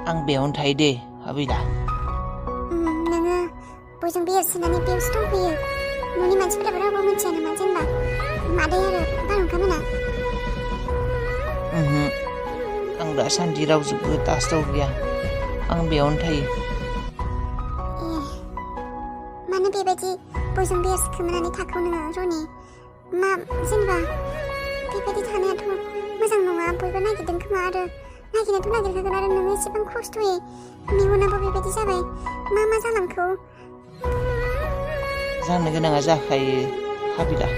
आं बेयावनो थायो दे हाबिला नोङो बयजों बेयाव सोनानै बेयावसो दंफैयो न'नि मानसिफोराबो रावबो मिथिया नामा जेनेबा मादै आरो बारहुंखा मोना आं दासान्दि रावजोंबो दास्ताव गैया आं बेयावनो थायो मानो बेबायदि बयजों बेयाव सोखोमानानै थाखो नोङो रनि मा जेनेबा बेबायदि थानायाथ' मोजां नङा बयबो नागिरदों खोमा आरो नागिरनायाथ' नागिरखागोन आरो नोङो एसेबां खस्थ'यै मेगनाबो बेबायदि जाबाय मा जालांखो जानो गोनाङा जाखायो हाबिला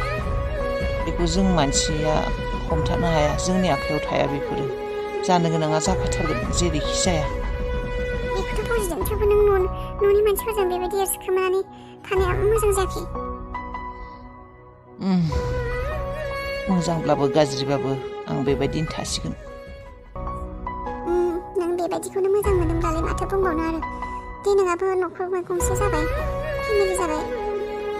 बेखौ जों मानसिया हमथानो हाया जोंनि आखायाव थाया बेफोरो जानो गोनाङा जाखाथारगोन जेरैखि जाया बेखौथ' बुजिदों थेवबो नों न'नि मानसिफोरजों बेबायदि सोखोमानानै थानाया मोजां जायाखै मोजांब्लाबो गाज्रिबाबो आं बेबायदिनो थासिगोन नों बेबायदिखौनो मोजां मोनदोंब्लालाय माथो बुंबावनो आरो दे नोंहाबो न'खर गंसे जाबाय फेमिलि जाबाय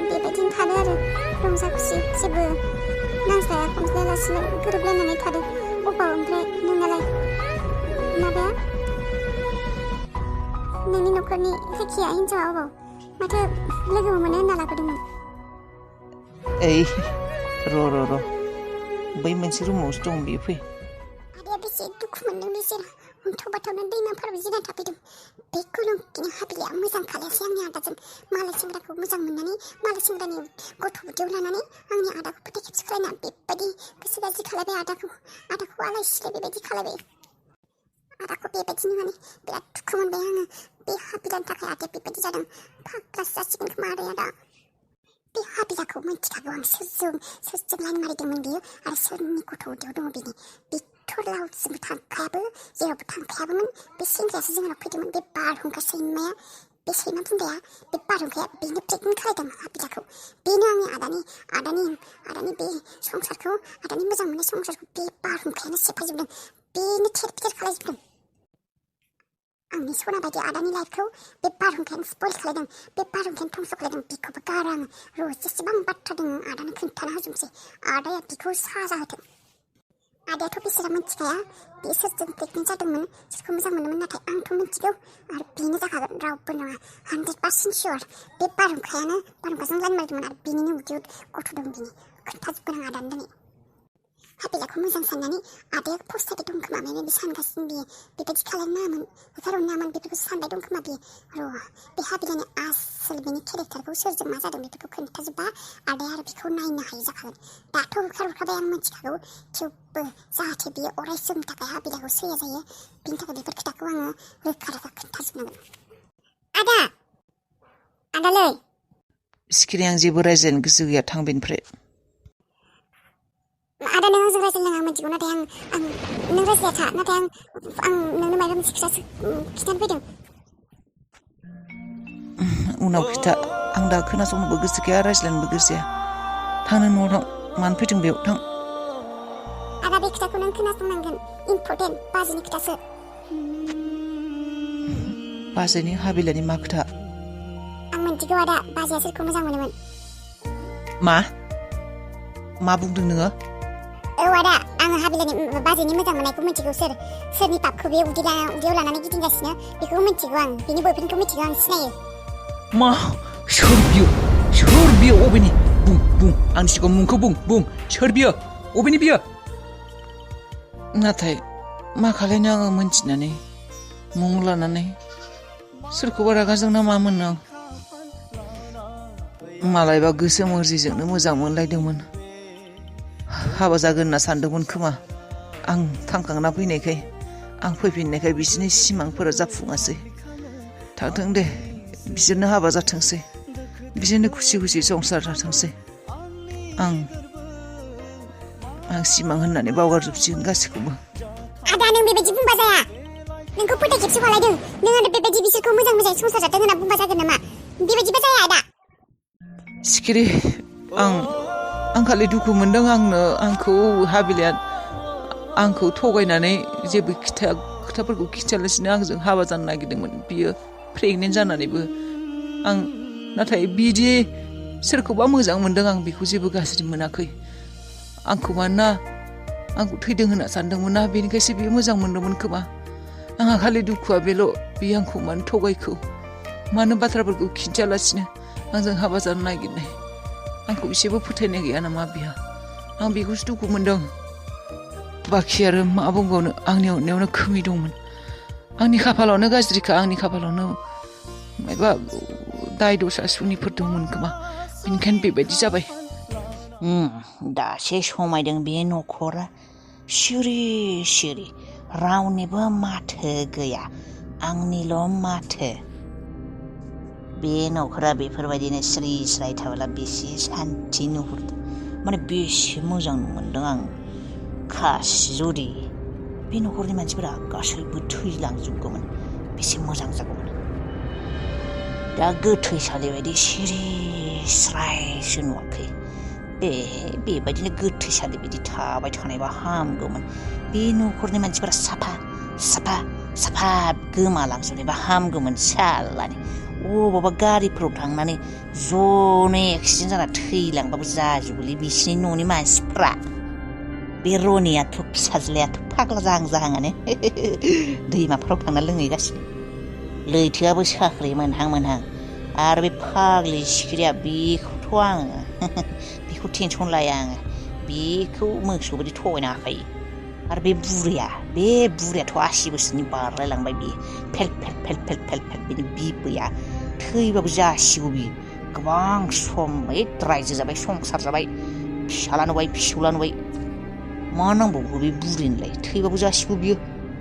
बेबायदिनो थादो आरो रंजा खुसि जेबो नांज्लाया खमज्लायालासिनो गोरोबलायनानै थादो अबाव ओमफ्राय नोंनालाय माबाया नोंनि न'खरनि जायखिया हिन्जावा अबाव माथो लोगो मोनो होनना लाबोदोंमोन ओइ र' बै मोनसे रुमावसो दं बेयो फै आदाया बेसे दुखु मोनदों बिसोर अन्थाव बाथावनो दैमाफोराव जिरायना थाफैदों बे गोलोमखिनि हाबिलाया मोजां खालायासै आंनि आदाजों मालाय सेंग्राखौ मोजां मोननानै मालाय सेंग्रानि गथ' बुदियाव लानानै आंनि आदाखौ फोथाय खेबसे खालायना बेबायदि गोसो गाज्रि खालायबाय आदाखौ आलाय सिलाय बेबायदि खालायबाय आदाखौ बेबायदिनो माने बिराद दुखु मोनबाय आङो बे हाबिलानि थाखाय आदाया बेबायदि जादों फाग्लासो जासिगोन खोमा आदाया दा बे हाबिलाखौ मिन्थिखागौ आं सोरजों लाइन मारिदोंमोन बियो आरो सोरनि गथ' उदैयाव दङ बिनि बेथ' रावजोंबो थांखायाबो जेरावबो थांखायाबोमोन बे सेंग्रायासो जोंनाव फैदोंमोन बे बारहुंखा सैमाया बे सैमा बुन्दाया बे बारहुंखाया बेनो प्रेगनेन्ट खालायदों हाबिलाखौ बेनो आंनि आदानि बे संसारखौ आदानि मोजां मोननाय संसारखौ बे बारहुंखायानो सेफायजोबदों बेनो थेर खालायजोबदों आंनि सना बायदि आदानि लाइफखौ बे बारहुंखायानो स्पइल खालायदों बे बारहुंखायानो धंस' खालायदों बेखौबो गारा आङो र' जेसेबां बाथ्रा दङ आदानो खोन्थाना होजोबसै आदाया बिखौ साजा होथों आदायाथ' बिसोरा मिथिखाया बे सोरजों प्रेगनेन्ट जादोंमोन सोरखौ मोजां मोनोमोन नाथाय आंथ' मिथिगौ आरो बेनो जाखागोन रावबो नङा 100% सियर बे बारहुंखाजों लाइन मारिदोंमोन आरो बेनिनो उदैयाव गथ' दं बिनि खोन्थाजोबगोन आं आदानो दिनै हाबिलाखौ मोजां साननानै आदाया फस्थायबाय दं खोमा बेबायदि सानगासिनो बियो बेबायदि खालामनो नाङामोन होखारहरनो नाङामोन बेफोरखौ सानबाय दं खोमा बियो र' बे हाबिलानि आसोल बेनि केरेक्टारखौ सोरजों मा जादों बेफोरखौ खोन्थाजोबबा आदाया आरो बेखौ नायनो हायि जाखागोन दाथ' होखारहरखाबाय आं मिथिखागौ थेवबो जाहाथे बियो अराय समनि थाखाय हाबिलाखौ सैया जायो बिनि थाखाय बेफोर खोथाखौ आङो रोखा खोन्थाजोबनांगोन आदालै सिखिरि आं जेबो रायज्लायनो गोसो गैया थां बेनिफ्राय आदा नों आंजों रायज्लायनाङा मिथिगौ नाथाय आं नों रायज्लाया था नाथाय आं नोंनो माबा मोनसे खोथा खिथानो फैदों उनाव खिथा आं दा खोनासंनोबो गोसो गैया रायज्लायनोबो गोसो गैया थांनो न'आव थां मानो फैदों बेयाव थां आदा बे खोथाखौ नों खोनासंनांगोन इम्परटेन्ट बाजैनि खोथासो बाजैनि हाबिलानि मा खोथा आं मिथिगौ आदा बाजैया सोरखौ मोजां मोनोमोन मा बुंदों नोङो औ आदा आङो हाबिलानि बाजैनि मोजां मोननायखौ मिथिगौ सोरनि पापखौ बे उदैयाव लानानै गिदिंगासिनो बेखौ मिथिगौ आं बिनि बयफ्रेन्डखौ मिथिगौ आं सिनायो मा सोर बियो अबेनि बुं आंनि सिगाङाव मुंखौ बुं सोर बियो अबेनि बियो नाथाय मा खालायनो आङो मोनथिनानै मुं लानानै सोरखौबा रागा जोंना मा मोनो मालायबा गोसो मर्जिजोंनो मोजां मोनलायदोंमोन हाबा जागोन होनना सानदोंमोन खोमा आं थांखांना फैनायखाय आं फैफिननायखाय बिसोरनि सिमांफोरा जाफुङासै थांथों दे बिसोरनो हाबा जाथोंसै बिसोरनो खुसि संसार जाथोंसै आं सिमां होननानै बावगारजोबसिगोन गासैखौबो आदा नों बेबायदि बुंबा जाया नोंखौ फोथाय खेबसे खालायदों नों आरो बेबायदि बिसोरखौ मोजां संसार जाथों होनना बुंबा जागोन नामा बेबायदिबा जाया आदा सिखिरि आं खालि दुखु मोनदों आंखौ हाबिलाया आंखौ थगायनानै जेबो खोथाफोरखौ खिथायालासिनो आंजों हाबा जानो नागिरदोंमोन बियो प्रेगनेन्ट जानानैबो आं नाथाय बिदि सोरखौबा मोजां मोनदों आं बेखौ जेबो गाज्रि मोनाखै आंखौ मानोना आंखौ थैदों होनना सानदोंमोन ना बेनिखायसो बियो मोजां मोनदोंमोन खोमा आंहा खालि दुखुआ बेल' बे आंखौ मानो थगायखो मानो बाथ्राफोरखौ खिन्थियालासिनो आंजों हाबा जानो नागिरनाय आंखौ एसेबो फोथायनाय गैया नामा बिहा आं बेखौसो दुखु मोनदों बाखि आरो मा बुंबावनो आंनि अननायावनो खोमै दंमोन आंनि खाफालावनो गाज्रिखा आंनि खाफालावनो मायबा दाय दसा सुनिफोर दंमोन खोमा बेनिखायनो बेबायदि जाबाय दासो समायदों बे न'खरा सिरि सिरि रावनिबो माथो गैया आंनिल' माथो बे न'खरा बेफोरबायदिनो स्रि स्राय थाब्ला बेसे सान्थि नुहुरदों माने बेसे मोजां मोनदों आं खासि जुदि बे न'खरनि मानसिफोरा गासैबो थैलांजोबगौमोन बेसे मोजां जागौमोन दा गोथैसालि बायदि सिरि स्रायसो नुवाखै बेबायदिनो गोथैसालि बायदि थाबाय थानायबा हामगौमोन बे न'खरनि मानसिफोरा साफा साफा साफा गोमालांजोबनायबा हामगौमोन सालानि अबावबा गारिफोराव थांनानै ज'नो एक्सिडेन्ट जाना थैलांबाबो जाजोबोलै बिसिनि न'नि मानसिफ्रा बे रनियाथ' फिसाज्लायाथ' फाग्ला जाहां जाहाङानो दैमाफ्राव थांना लोंहैगासिनो लैथोआबो साख्रि मोनहां मोनहां आरो बे फाग्लि सिखिरिया बेखौथ' आङो बेखौ टेनसन लाया आङो बेखौ मोसौ बायदि थगायनो हाखायो आरो बे बुरियाथ' 80 बोसोरनि बारलायलांबाय बियो fail fail fail fail fail fail बिनि बिबैया थैबाबो जासिगौ बियो गोबां सम रायजो जाबाय संसार जाबाय फिसाला नुबाय फिसौला नुबाय मा नांबावगौ बे बुरिनोलाय थैबाबो जासिगौ बियो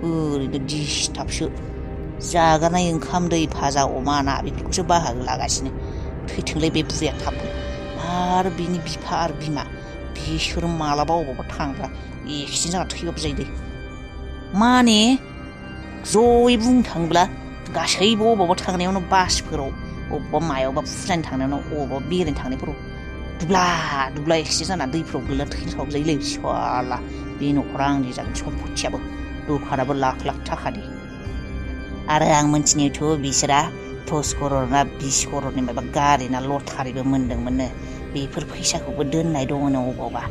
ओरैनो डिस्टार्बसो जागारनाय ओंखाम दै भाजा अमा ना बेफोरखौसो बाहागो लागासिनो थैथोंलाय बे बुरिया थाबनो आरो बिनि बिफा आरो बिमा बिसोर मालाबा अबावबा थांब्ला एक्सिडेन्ट जाना थैबाबो जायो दै माने जयै बुंनो थाङोब्ला गासैबो अबावबा थांनायावनो बासफोराव अबावबा मायावबा फुजानि थांनायावनो अबावबा बेरायनो थांनायफोराव दुब्ला एक्सिडेन्ट जाना दैफ्राव गोलैना थैसाबो जायोलै साला बे न'खरा आंनि जागोन सम्पथियाबो दखानाबो लाख लाख थाखानि आरो आं मोनथिनायावथ' बिसोरा 10 करोड़ ना 20 करोड़नि माबा गारि ना लटारिबो मोनदोंमोननो बेफोर फैसाखौबो दोननाय दङनो अबावबा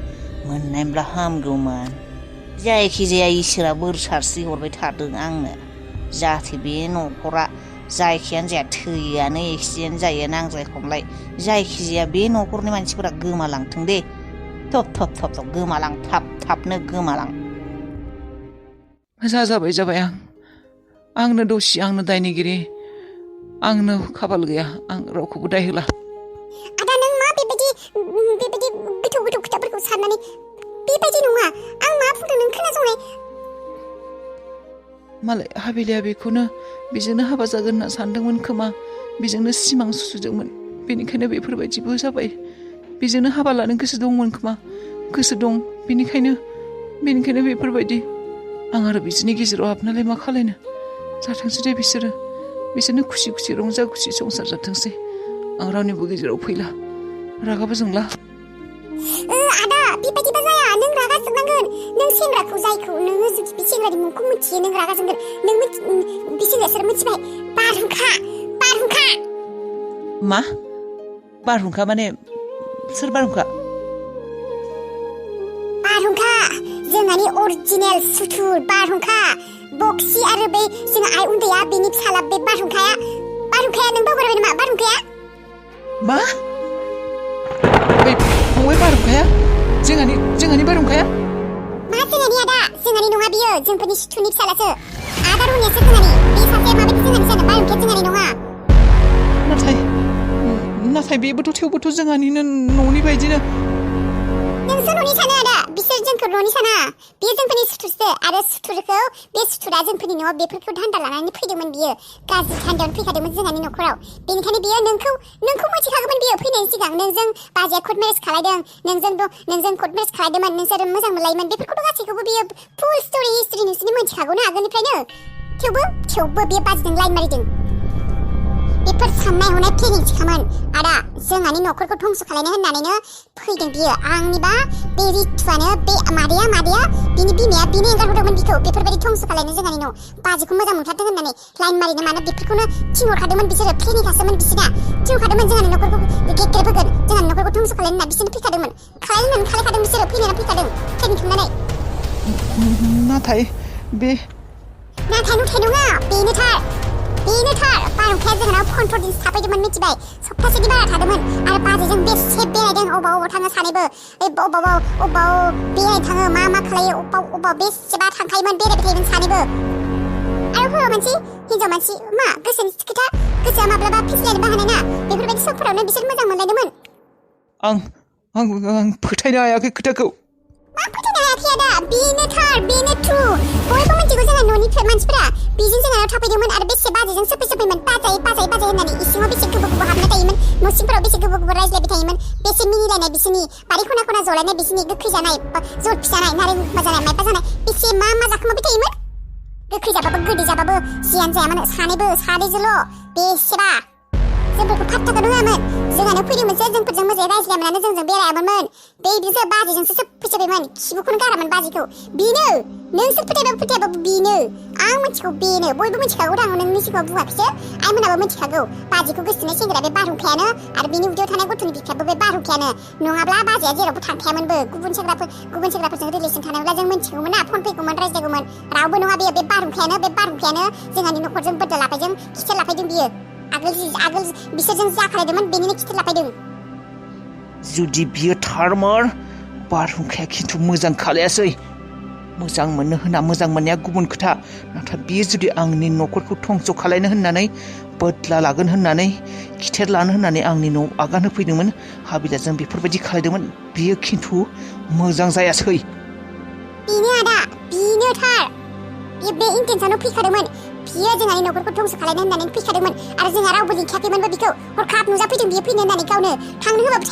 मोननायब्ला हामगौमोन जायखिजाया इसोरा बोर सारस्रि हरबाय थादों आंनो जाहाथे बे न'खरा जायखियानो जाया थैयानो एक्सिडेन्ट जायो नांज्लाय खमलाय जायखिजाया बे न'खरनि मानसिफोरा गोमालांथों दे थब गोमालां थाबनो गोमालां जाबाय आंनो दसि आंनो दायनिगिरि आंनो खाफाल गैया आं रावखौबो दाय होला आदा नों मा बेबायदि गोथौ खोथाफोरखौ साननानै बेबायदि नङा आं मा बुंदों नों खोनासंनाय मालाय हाबिलिया बेखौनो बेजोंनो हाबा जागोन होनना सानदोंमोन खोमा बेजोंनो सिमां सुजुदोंमोन बेनिखायनो बेफोरबायदिबो जाबाय बेजोंनो हाबा लानो गोसो दंमोन खोमा गोसो दं बेनिखायनो बेफोरबायदि आं आरो बिसोरनि गेजेराव हाबनानै मा खालायनो जाथोंसै दे बिसोरनो खुसि रंजा खुसि संसार जाथोंसै आं रावनिबो गेजेराव फैला रागाबो जोंला आदा बेबायदिबा जाया नों रागा जोंनांगोन नों सेंग्राखौ जायखौ नोङो जुदि बे सेंग्रानि मुंखौ मिथियो नों रागा जोंगोन नों बे सेंग्राया सोर मिथिबाय बारहुंखा मा बारहुंखा माने सोर बारहुंखा जोंहानि अरिजिनेल सुथुर बारहुंखा बक्सि आरो बे जोंहा आइ उन्दैया बेनि फिसाला बे बारहुंखाया नों बावगारबाय नामा बारहुंखाया मा फंबाय बारहुंखाया जोंहानि बारहुंखाया मा जोंहानि आदा जोंहानि नङा बियो जोंफोरनि सुथुरनि फिसालासो आदा रनियासो जोंहानि बे सासेया माबायदि जोंहानि जानो बारहुंखाया जोंहानि नङा नाथाय बेबोथ' थेवबोथ' जोंहानिनो न'नि बायदिनो नोंसो न'नि सानो आदा बिसोर जोंखौ न'नि साना बियो जोंफोरनि सुथुरसो आरो बे सुथुरा जोंफोरनि न'आव बेफोरखौ धान्दा लानानै फैदोंमोन बियो गाज्रि धान्दायावनो फैखादोंमोन जोंहानि न'खराव बेनिखायनो बियो नोंखौ मोनथिखागौमोन बियो फैनायनि सिगां नोंजों बाजैया कर्ट मेरेज खालायदों नोंजों कर्ट मेरेज खालायदोंमोन नोंसोर मोजां मोनलायोमोन बेफोरखौथ' गासैखौबो बियो फुल स्ट'रि हिस्ट्रि नोंसोरनि मोनथिखागौ ना आगोलनिफ्रायनो थेवबो बे बाजिजों लाइन मारिदों बेफोर साननाय हनाय प्लेनिंसखामोन आदा जोंहानि न'खरखौ धंस' खालायनो होननानैनो फैदों बियो आंनिबा बे रितुआनो बे मादैया बिनि बिमाया बेनो एंगारहरदोंमोन बिखौ बेफोरबायदि धंस' खालायनो जोंहानि न' बाजैखौ मोजां मोनथारदों होननानै लाइन मारिनो मानो बेफोरखौनो थिनहरखादोंमोन बिसोरो प्लेनिंखासोमोन बिसिना थिनहरखादोंमोन जोंहानि न'खरखौ गेग्रेब होगोन जोंहानि न'खरखौ धंस' खालायनो होनना बिसोरनो फैखादोंमोन खालायखादों बिसोरो फैनानै फैखादों प्लेनिं खालामनानै नाथाय बे नाथाय नुथाय नङा बेनोथार बारहुंखाया जोंनाव 15 दिनसो थाफैदोंमोन मिथिबाय सप्तासेनि बारा थादोंमोन आरो बाजैजों बेसे बेरायदों अबाव थाङो सानैबो अबाव बेरायनो थाङो मा खालायो अबाव बेसेबा थांखायोमोन बेरायबाय थायोमोन सानैबो आरो हौवा मानसि हिन्जाव मानसि मा गोसोनि खोथा गोसोआ माब्लाबा फिस्लायनोबो हानाय ना बेफोरबायदि समफोरावनो बिसोर मोजां मोनलायदोंमोन आं फोथायनो हायाखै खोथाखौ मा फोथायनो हायाखै आदा बेनो ट्रु बयबो मिथिगौ जोंहा न'नि मानसिफोरा बेजों जोंनाव थाफैदोंमोन आरो बेसे बाजैजों सोफैमोन बाजाय होननानै इसिङाव बेसे गोबाव हाबना थायोमोन न' सिंफोराव बेसे गोबाव रायज्लायबाय थायोमोन बेसे मिनिलायनाय बिसोरनि बारि खना जलायनाय बिसोरनि गोखै जानाय जल फिसानाय नारें जानाय मायबा जानाय बेसे मा जाखोमाबाय थायोमोन गोखै जाबाबो गोदै जाबाबो जियानो जायामोन सानैजोंल' बेसेबा जोंफोरखौ फात्ताखौ रोङामोन जोंहानो फैदोंमोनसो जोंफोरजों मोजाङै रायज्लायामोनानो जोंजों बेरायामोन बिसोर बाजैजोंसो फैजोबबायमोन खिबुखौनो गारामोन बाजैखौ बेनो नोंसोर फोथायाबाबो बेनो आं मिथिगौ बेनो बयबो मिथिखागौ दां नोंनि सिगाङाव बुङाखैसो आइमोनाबो मिथिखागौ बाजैखौ गोसोथोनाय सेंग्राया बे बारहुंखायानो आरो बेनि उदैयाव थानाय गथ'नि बिखायाबो बे बारहुंखायानो नङाब्ला बाजैया जेरावबो थांखायामोनबो गुबुन सेंग्राफोरजों रिलेसन थानायब्ला जों मिथिगौमोन ना फन फैगौमोन रायज्लायगौमोन रावबो नङा बे बारहुंखायानो जोंहानि न'खरजों बोदला लाफैदों खिथेर लाफैदों बियो आगोल बिसोरजों जाखालायदोंमोन बेनिनो खिथेर लाफैदों जुदि बियो थारमोन बारहुंखाया खिन्थु मोजां खालायासै मोजां मोननो होनना मोजां मोननाया गुबुन खोथा नाथाय बियो जुदि आंनि न'खरखौ धंस खालायनो होननानै बोदला लागोन होननानै खिथेर लानो होननानै आंनि न'आव आगान होफैदोंमोन हाबिलाजों बेफोरबायदि खालायदोंमोन बियो खिन्थु मोजां जायासै बेनो आदा बेनोथार बे इन्टेन्सनाव फैखादोंमोन बियो जोंहानि न'खरखौ धंस खालायनो होननानै फैखादोंमोन आरो जोंहा रावबो लिंखायाखैमोनबो बिखौ हरखाब नुजाफैदों बियो फैनो होननानै गावनो थांनो होबाबो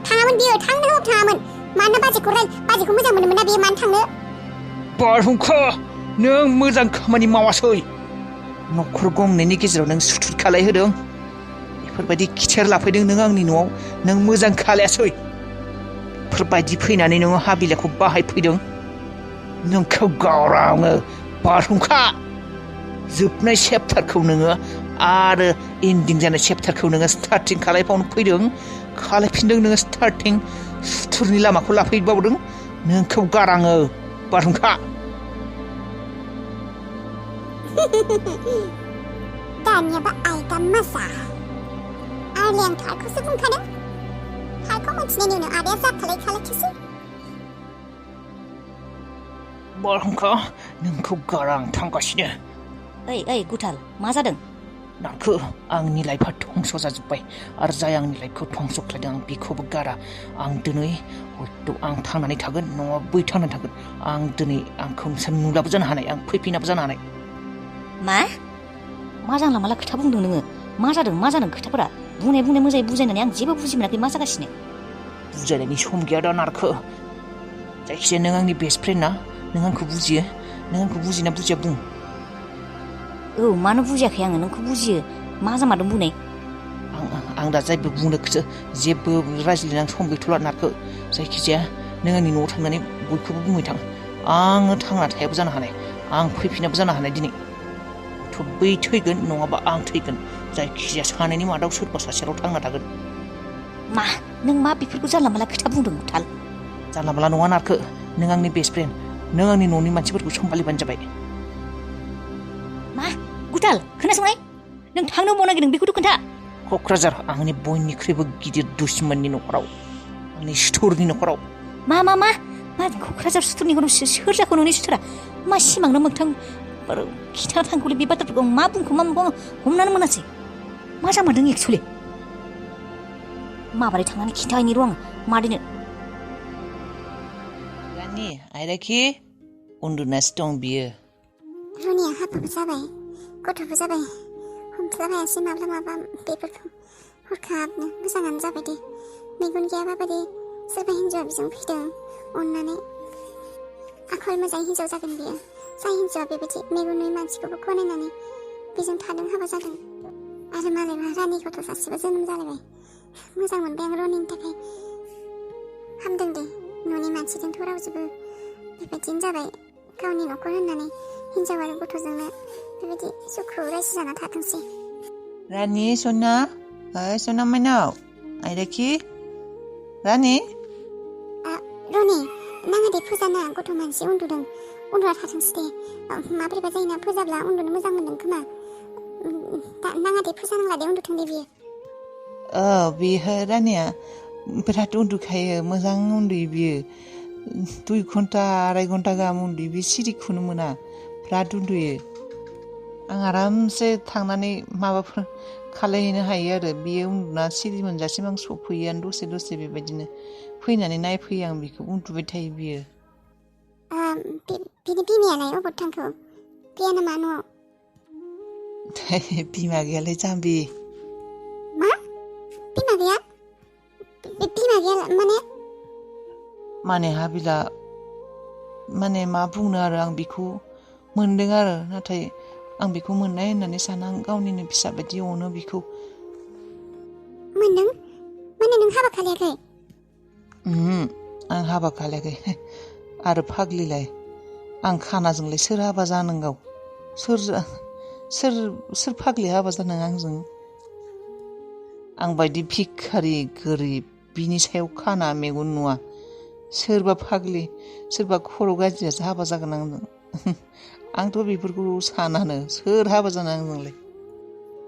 थाङामोन बियो थांनो होबाबो थाङामोन मानोना बाजैखौ मोजां मोनोमोन ना बियो मानो थांनो बारहुंखा नों मोजां खामानि मावासै न'खर गंनैनि गेजेराव नों सुथुर खालायहोदों बेफोरबायदि खिथेर लाफैदों नों आंनि न'आव नों मोजां खालायासै बेफोरबायदि फैनानै नोङो हाबिलाखौ बाहायफैदों नोंखौ गावराङो बारहुंखा जोबनाय चेप्टारखौ नोङो आरो एन्डिं जानाय चेप्टारखौ नोङो स्टार्टिं खालायफिनदों नोङो स्टार्टिं सुथुरनि लामाखौ लाफैबावदों नोंखौ गाराङो बारहुंखा दानियाबा आयदा मजा आरले आं थारखौसो बुंखादों थारखौ मिथिनायनि उनाव आदाया जाखालायखालायखोसै बारहुंखा नोंखौ गारां थांगासिनो ओइ गुथाल मा जादों नांखो आंनि लाइफआ धंस जाजोब्बाय आरो जाय आंनि लाइफखौ धंस खालायदों आं बेखौबो गारा आं दिनै हयथ' आं थांनानै थागोन नङाबा बै थांनानै थागोन आं दिनै आंखौ नोंसोर नुलाबो जानो हानाय आं फैफिनाबो जानो हानाय मा जानला माला खोथा बुंदों नोङो मा जादों खोथाफोरा बुंनाय मोजाङै बुजायनानै आं जेबो बुजि मोनाखै मा जागासिनो बुजायनायनि सम गैया दा नारखो जायखिजाया नों आंनि बेस्ट फ्रेन्ड ना नों आंखौ बुजियो नों आंखौ बुजिना बुजिया बुं औ मानो बुजियाखै आङो नोंखौ बुजियो मा जामारदों बुंनाय आं दा जेबो बुंनोखौसो जेबो रायज्लायनो आं सम गैथ'ला नारखो जायखिजाया नों आंनि न'आव थांनानै बयखौबो बुंबाय थां आङो थांना थायाबो जानो हानाय आं फैफिनाबो जानो हानाय दिनै थ' बै थैगोन नङाबा आं थैगोन जायखिजाया सानैनि मादाव सोरबा सासेयाल' थांना थागोन नों मा बेफोरखौ जानला माला खोथा बुंदों गुथाल जानला माला नङा नारखो नों आंनि बेस्ट फ्रेन्ड नों आंनि न'नि मानसिफोरखौ सम्भालिबानो जाबाय गुथाल खोनासंनाय नों थांनो माव नागिरदों बेखौथ' खोन्था क'क्राझार आंनि बयनिख्रुइबो गिदिर दुश्मननि न'खराव आंनि सुथुरनि न'खराव मा क'क्राझार सुथुरनि न'खराव सोर जाखो न'नि सुथुरा मा सिमांनो मोगथां खिथाना थांगौलै बे बाथ्राफोरखौ मा बुंखो मा हमनानै मोनासै मा जामारदों एक्सुवेलि माबारै थांनानै खिन्थाहैनि र' आं मादैनो रानि आइराखि उन्दुनासो दं बियो रुनिया हाबाबो जाबाय गथ'बो जाबाय हमस्लाब हायासै माब्ला बेफोरखौ हरखाबनो मोजाङानो जाबाय दे मेगन गैयाबा बायदि सोरबा हिन्जावआ बेजों फैदों अननानै आखल मोजां हिन्जाव जागोन बियो जाय हिन्जावआ बेबायदि मेगन नुयै मानसिखौबो गनायनानै बेजों थादों हाबा जादों आरो मालायबा रानि गथ' सासेबो जोनोम जालायबाय मोजां मोनबाय आं रनिनि थाखाय हामदों दे न'नि मानसिजोंथ' रावजोंबो बेबायदिनो जाबाय गावनि न'खर होननानै हिन्जाव आरो गथ'जोंनो बेबायदि सुखु रायजो जाना थाथोंसै रानि सना सना माइनाव आइराखि रानि रनि नाङा दे फोजाना गथ' मानसि उन्दुदों उन्दुना थाथोंसै दे माबोरैबा जायोना फोजाब्ला उन्दुनो मोजां मोनदों खोमा नाङा दे फोजानांला दे उन्दुथों दे बियो बेयो रानिया बिराद उन्दुखायो मोजां उन्दुयो बियो 2 घन्टा 2.5 घन्टा गाहाम उन्दुयो बे सिरिखौनो मोना बिराद उन्दुयो आं आरामसे थांनानै माबाफोर खालायहैनो हायो आरो बियो उन्दुना सिरि मोनजासिम आं सफैयोआनो दसे बेबायदिनो फैनानै नायफैयो आं बेखौ उन्दुबाय थायो बियो बिनि बिमायालाय अबाव थांखो गैया नामा न'आव बिमा गैयालाय जाम्बि मा बिमा गैया बिमा गैया माने हाबिला माने मा बुंनो आरो आं बेखौ मोनदों आरो नाथाय आं बेखौ मोननाय होननानै साना आं गावनिनो फिसा बायदि अनो बेखौ मोनदों माने नों हाबा खालायाखै आं हाबा खालायाखै आरो फाग्लिलाय आं खानाजोंलाय सोर हाबा जानांगौ सोर फाग्लि हाबा जानाङा आंजों आं बायदि भिखारि गोरिब बिनि सायाव खाना मेगन नुवा सोरबा फाग्लि सोरबा खर' गाज्रियासो हाबा जागोन आंजों आंथ' बेफोरखौ सानानो सोर हाबा जानो आंजोंलाय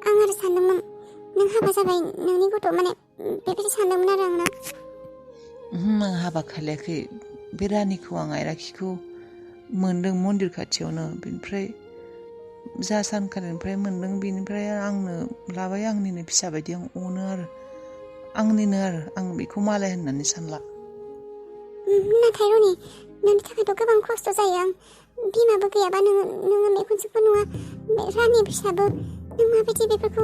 आं आरो सानदोंमोन नों हाबा जाबाय नोंनि गथ' माने बेबायदि सानदोंमोन आरो आं आं हाबा खालायाखै बे रानिखौ आं आइराखिखौ मोनदों मन्दिर खाथियावनो बेनिफ्राय जा सानखालिनिफ्राय मोनदों बेनिफ्राय आंनो लाबाय आंनिनो फिसा बायदि आं अनो आरो आंनिनो आरो आं बेखौ मालाय होननानै सानला नाथाय रनि नोंनि थाखायथ' गोबां खस्थ' जायो आं बिमाबो गैयाबा नोङो मेगनजोंबो नुवा रानि फिसाबो नों माबायदि बेफोरखौ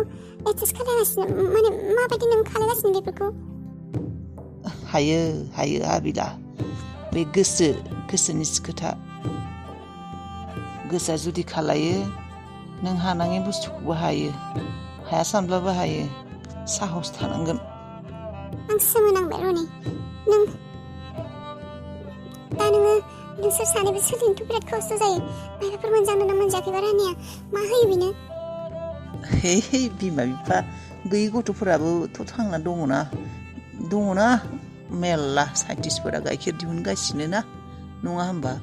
एडजास्ट खालामगासिनो माने माबायदि नों खालामगासिनो बेफोरखौ हायो हाबिला बे गोसोनिसो खोथा गोसोआ जुदि खालायो नों हानाङि बुस्थुखौबो हायो हाया सानब्लाबो हायो साहस थानांगोन आं सोमोनांबाय रनि दा नोंसोर सानैबो सोलिनोथ' बिराद खस्थ' जायो माबाफोर मोनजानो मोनजायाखैबा रानिया मा होयो बेनो बिमा बिफा गैयि गथ'फोराबोथ' थांना दङना मेरला साइन्टिस्टफोरा गाइखेर दिहुनगासिनो ना नङा होमबा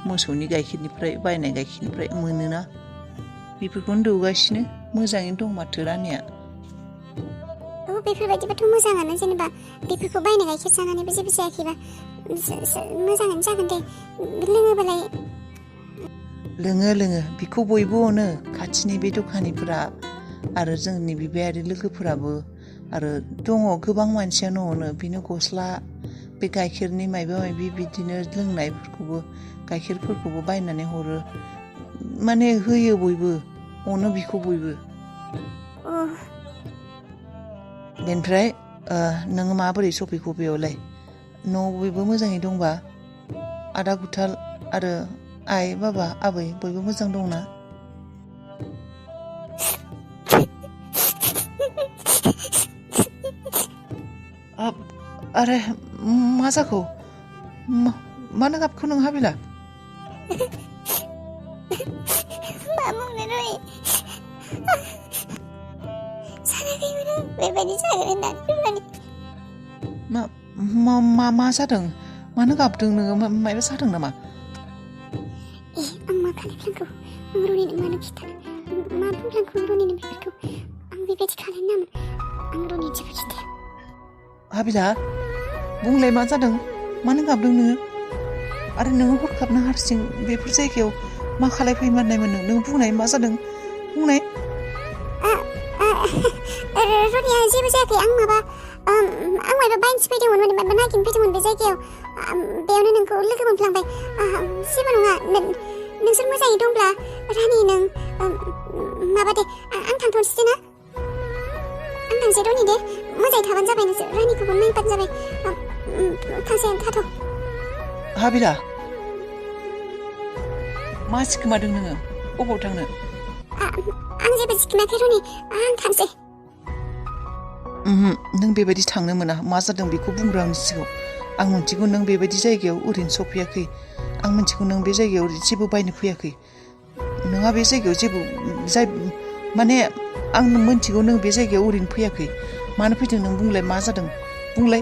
मोसौनि गाइखेरनिफ्राय बायनाय गाइखेरनिफ्राय मोनोना बेफोरखौनो दौगासिनो मोजाङैनो दं माथो रानिया बेफोरबायदिबाथ' मोजाङानो जेनेबा बेफोरखौ बायनाय गाइखेर जानानैबो जेबो जायाखैबा मोजाङानो जागोन दे लोङोबालाय लोङो बेखौ बयबो अनो खाथिनि बे दखानिफोरा आरो जोंनि बिबायारि लोगोफोराबो आरो दङ गोबां मानसियानो अनो बेनो गस्ला बे गाइखेरनि माबा माबि बिदिनो लोंनायफोरखौबो गाइखेरफोरखौबो बायनानै हरो माने होयो बयबो अनो बिखौ बयबो बेनिफ्राय नोङो माबोरै सफैखो बेयावलाय न'आव बयबो मोजाङै दंबा आदा गुथाल आरो आइ बाबा आबै बयबो मोजां दंना आरे मा जाखो मानो गाबखो नों हाबिला मा बुंनो रय सानाखैमोन बेबायदि जागोन होननानै मा जादों मानो गाबदों नोङो माबा जादों नामा आं मा खालामफ्लांखौ आं रनिनो मानो खिथानो मा बुंफ्लांखौ रनिनो बेफोरखौ आं बेबायदि खालामनो नामोन आं रनिनो जेबो खिथाया हाबिला बुंलाय मा जादों मानो गाबदों नोङो आरो नोङो हरखाबनो हारसिं बेफोर जायगायाव मा खालायफैमारनायमोन नों बुंनाय मा जादों बुंनाय रनिया जेबो जायाखै आं माबा बायनोसो फैदोंमोन माने माबा नागिरनो फैदोंमोन बे जायगायाव बेयावनो नोंखौ लोगो मोनफ्लांबाय जेबो नङा नोंसोर मोजाङै दंब्ला रानि नों माबा दे आं थांथ'नोसै ना आं थांसै रनि दे मोजाङै थाबानो जाबाय नोंसोर रानिखौबो नायबानो जाबाय थांसै थाथ' हाबिला मा सिखोमादों नोङो अबाव थांनो आं जेबो सिखोमायाखै रनि आं थांसै नों बेबायदि थांनो मोना मा जादों बेखौ बुंग्रो आंनि सिगाङाव आं मिथिगौ नों बेबायदि जायगायाव ओरैनो सफैयाखै आं मिथिगौ नों बे जायगायाव जेबो बायनो फैयाखै नोंहा बे जायगायाव जेबो माने आं मिथिगौ नों बे जायगायाव ओरैनो फैयाखै मानो फैदों नों बुंलाय मा जादों बुंलाय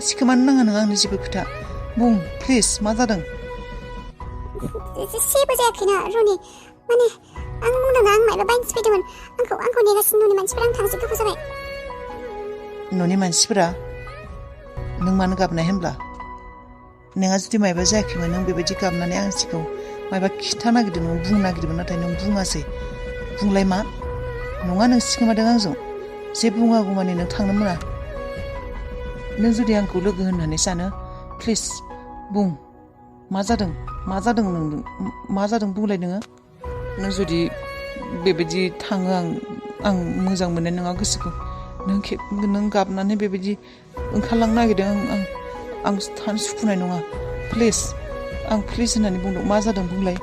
सिखोमानो नाङा नों आंनि जेबो खोथा बुं प्लिज मा जादों जेबो जायाखैना रनि माने आं बुंदों आं माबा बायनोसो फैदोंमोन आंखौ नेगासिनो न'नि मानसिफोरा आं थांसै गोबाव जाबाय न'नि मानसिफोरा नों मानो गाबनाय होनब्ला नोंहा जुदि मायबा जायाखैमोन नों बेबायदि गाबनानै आं सिगाङाव मायबा खिथा नागिरदोंमोन बुंनो नागिरदोंमोन नाथाय नों बुङासै बुंलाय मा नङा नों सिखोमादों आंजों जेबो बुङागौ माने नों थांनो मोना नों जुदि आंखौ लोगो होननानै सानो प्लिज बुं मा जादों नोंदों मा जादों बुंलाय नों जुदि बेबायदि थाङो आं मोजां मोननाय नङा गोसोखौ नों गाबनानै बेबायदि ओंखारलांनो नागिरदों आं थानो सुखुनाय नङा प्लिज आं प्लिज होननानै बुंदों मा जादों बुंलाय